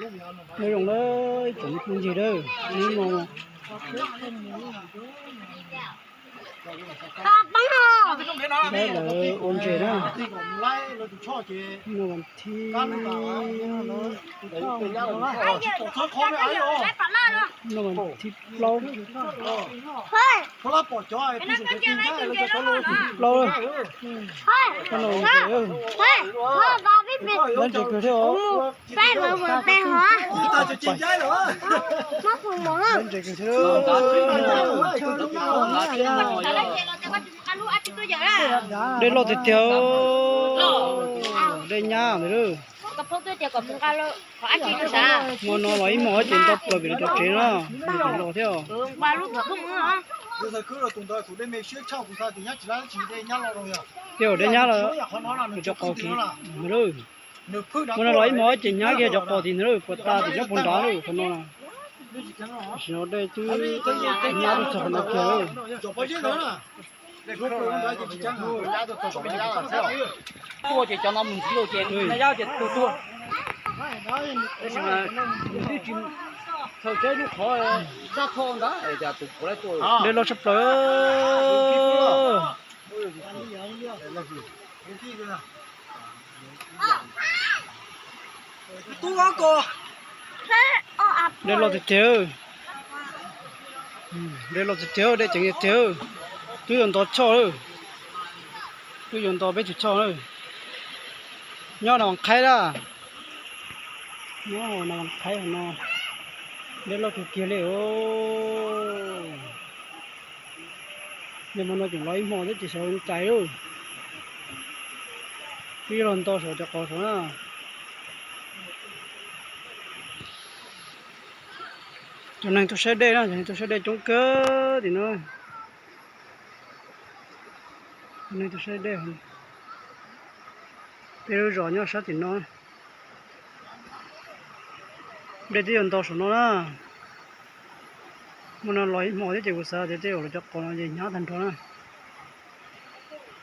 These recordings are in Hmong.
Nyob zoo na, ib tsoom phooj ywg na, hnub no saib lawv ua ntses na. Hnub no vas thib, hnub no vas thib plaub. Plaub, hnub no ua ntses, ua ntses kawg thiab os. Ua ntses kawg thiab. Dej loj tiag tiag, dej nyab ntawd. Hmo no los ib hmos ces nto plaws pem lawv cov tsev na, nws tseem los thiab. Tej zaum dej nyab lawm, cov qos kiag ntawd. Hmo no los ib hmos ces nyab kiag cov qos tim ntawd lawm, puas tas tim nyob puag nrad lawm qhov no na. Tam sim no dej twb nyab tuaj txog qhov no kiag lawm. Tuaj ces cov no mus ntxiv lauj ces yab ces tuag tuag. Tab sis mas nws twb tsis txhaws teb lub qhov sab thoj ntawd, dej loj tshaj plaws. Dej loj tiag tiag. Dej loj tiag tiag, dej ceev tiag tiag. Twb yuav nto choj lawm, twb yuav nto peb tug choj lawm. Nyob no qhaib lawm, nyob no qhaib no, dej loj kawg kiag li os. Yog hmo no tseem los ib hmos thiab ces xyov zoo cais lawm. Twb yuav los nto saum cov qos saud na. Cov neeg tuaj saib dej na, cov neeg tuaj saib dej coob kawg tim no. Cov neeg tuaj saib dej, peb lub zos nyob sab tim no. Dej twb yuav nto saum no na. Hmo no los ib hmos thiab ces kuv xav tias tej zaum lawv cov qos no ces nyab tag nrho na.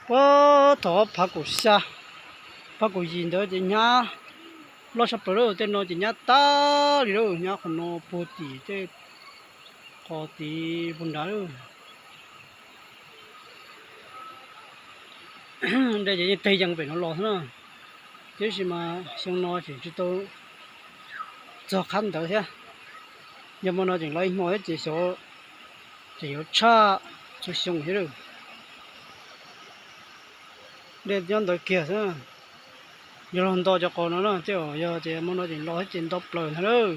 Puag thaum phav kaum xya, phav kaum yim ntawd ces nyab loj tshaj plaws lawm, tej no ces nyab tag li lawm, nyab qhov no puag tim tej qos tid puag nrad lawm. Dej ces yeej teg yees pem no los xwb na, tiam sis mas xyoo no tseem tsis tau txog qhab ntawd thiab. Yog hmo no tseem los ib hmos thiab ces xyov tseem yuav tshaj txhua xyoo thiab lawm. Dej nyob ntawd kiag xwb. Yog los nto cov qos no na, tej zaum yog tias hmo no tseem los thiab ces nto plaws ntag lawm.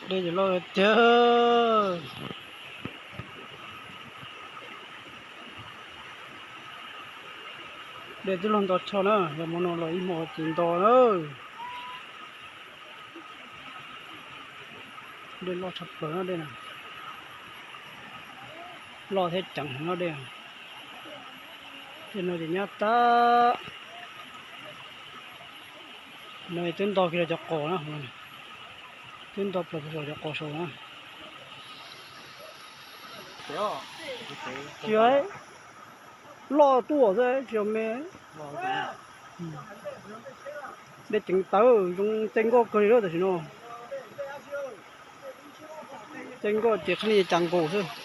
Dej ces loj tiag. Dej twb loj nto tshaj na, yog hmo no los ib hmos ces nto na. Dej loj tshaj plaws no dej na. Loj thiab ceev no dej. Tej no ces nyab tag. No twb nto kiag los cov qos na, twb nto plaws saum cov qos saud na. Tsis loj tuaj xwb tsis yog me. Dej ceev tawv zoo caij nkoj kawg li lawm tam sim no. Caij nkoj ces qhib li cas nkaus xwb.